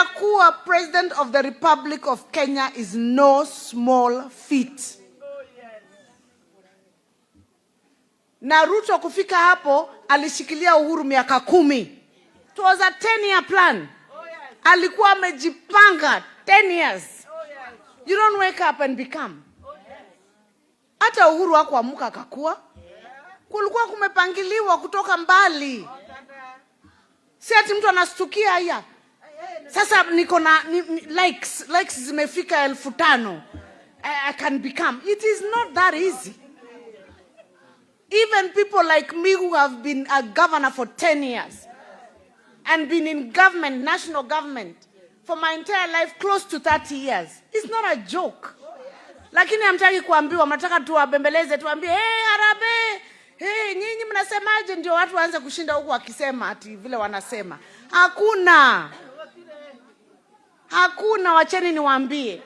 Kwenda kuwa President of the Republic of Kenya is no small feat. Na Ruto kufika hapo alishikilia Uhuru miaka 10. It was a 10-year plan. Alikuwa amejipanga 10 years. You don't wake up and become. Hata Uhuru hakuamka akakua. Kulikuwa kumepangiliwa kutoka mbali. Si ati mtu anastukia haya. Sasa niko na likes zimefika 5,000. I can become. It is not that easy. Even people like me who have been a governor for 10 years and been in government, national government, for my entire life, close to 30 years. It's not a joke. Lakini hamtaki kuambiwa, mnataka tuwabembeleze, tuambie, "Hey, harambee, hey, nyinyi mnasemaje?" Ndio watu waanze kushinda huku wakisema ati vile wanasema. Hakuna. Hakuna, wacheni niwaambie.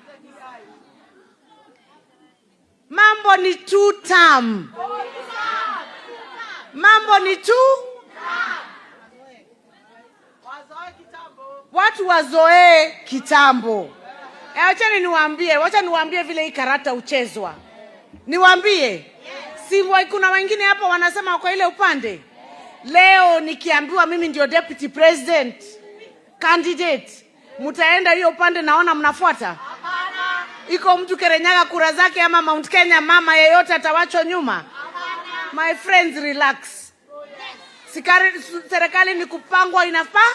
Mambo ni two term. Mambo ni two. Watu wazoee kitambo. Wacheni niwaambie, wacha niwaambie vile hii karata huchezwa. Niwaambie. Si kuna wengine hapa wanasema kwa ile upande. Leo nikiambiwa mimi ndio deputy president candidate, mtaenda hiyo upande, naona mnafuata. Iko mtu Kirinyaga kura zake ama Mount Kenya, mama yeyote atawachwa nyuma? My friends, relax. Serikali ni kupangwa inafaa.